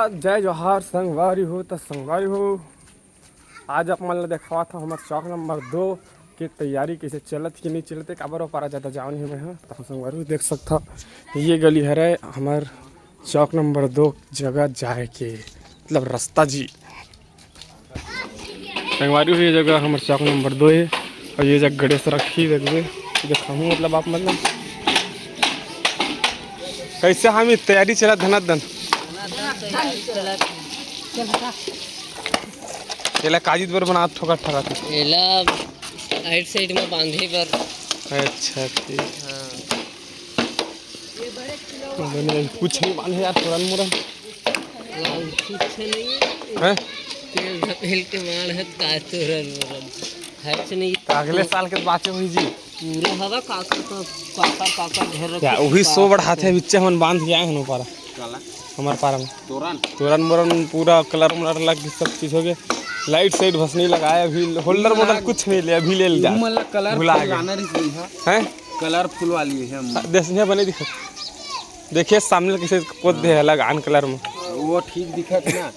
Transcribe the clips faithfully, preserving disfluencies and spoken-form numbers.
जय जोहार संगवारी हो। त संगवारी हो, आज आप मन ल देखावत हव हमर चौक नंबर दो के तैयारी कइसे चलत कि नइ चलत हे, काबर ओ पारा जादा जाव नहीं मैं ह। त संगवारी हो देख सकत हव, ये गली हरे हमर चौक नंबर दो जगह जाए के, मतलब रास्ता जी। संगवारी हो, ये जगह हमर चौक नंबर दो हे, अउ ये जगह गणेश रखी देखबे, देखाहूँ मतलब आप मतलब कइसे हम तैयारी चलत धनादन। एला काजित बर बनात ठोकत ठोकत। एला राइट साइड में बांधे बर। अच्छा, ठीक। हाँ। बने कुछ नहीं बांधे यार, तोरन मोरन। कुछ नहीं। हैं? तेल धपेल के मार है, का तोरन मोरन। है कुछ नहीं। अगले साल के बाचे हुई जी। पूरा हवा काकर का, काकर, काकर घेर रखे। क्या वही सो बढ़ाते हैं, बिच्चे हमन बांध के आए हैं ऊपर। काला? हमारे पारा में। तोरन? तोरन मोरन पूरा कलर मलर लग के सब चीज हो गया। लाइट साइट बस नहीं लगाया, अभी होल्डर मोल्डर कुछ नहीं लिया, अभी ले जा। मतलब कलर भुला गए। लाना रही है। हैं? कलरफुल वाली है हम। देसनिया बने दिखत। देखिए सामने कैसे पोत दे है, अलग आन कलर में। वो ठीक दिखत ना।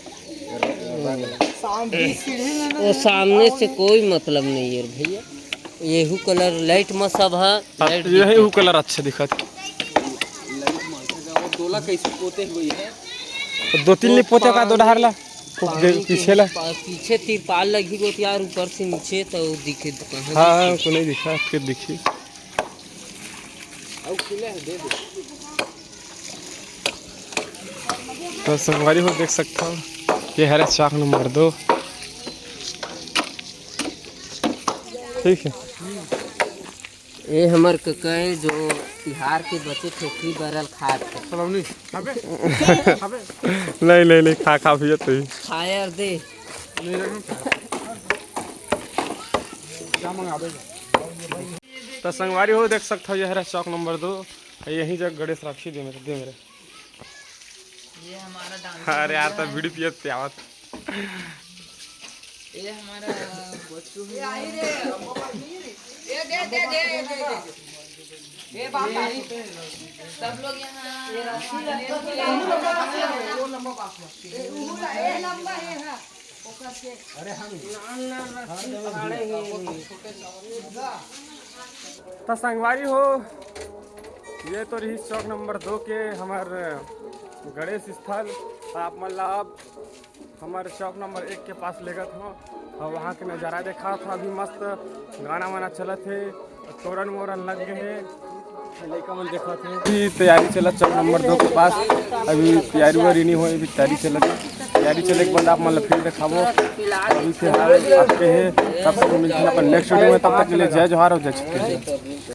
वो सामने से कोई मतलब नहीं है भैया, येहू कलर लाइट में सब है। हाँ, लाइट यही दिखत। हु कलर अच्छा दिखत। वो तोला कैसे पोते हुए है? तो दो तीन नहीं पोते का, दो डहार ला। पानी के पीछे ला। पा-, पीछे तिरपाल लगी गोत यार, ऊपर से नीचे तो दिखे कहाँ हाँ, हाँ, दिखे? को नहीं दिखा, फिर दिखी। तो संगवारी हो देख सकत हव, ये हरे चौक नंबर दो। ठीक है। ये हमर कका हे जो तिहार के बचे फेकरी बरल खात हे। नहीं, नहीं, नहीं, खा, खा भैया तू ही। खायर दे। त संगवारी हो देख सकत हव, ये हरे चौक नंबर दो। यही जगह गणेश राखी दे मेरे, दे मेरे। ये हमारा दान अरे यार, तो बीड़ी पियत पियावत। ये हमारा बच्चू है। ये दे, दे, दे, दे, दे। ये बाप, सब लोग यहाँ। ये लंबा है, हाँ। त संगवारी हो, ये तो रही चौक नंबर दो के हमर गणेश स्थल। आप मन ला अब हमर चौक नंबर एक के पास लेगत हव और वहाँ के नज़ारा देखात हव। अभी मस्त गाना वाना चलत हे, तोरन मोरन लग गए हे। लइका मन देखत हे। अभी तैयारी चलत चौक नंबर दो के पास। अभी तैयारी वारी नहीं होय, अभी तैयारी चलत हे। तैयारी चले के बाद आप मन ला फिर देखाबो। अभी फिलहाल आपके हे, तब तक मिलते हैं अपन नेक्स्ट वीडियो में। तब तक के लिए जय जोहार और जय छत्तीसगढ़।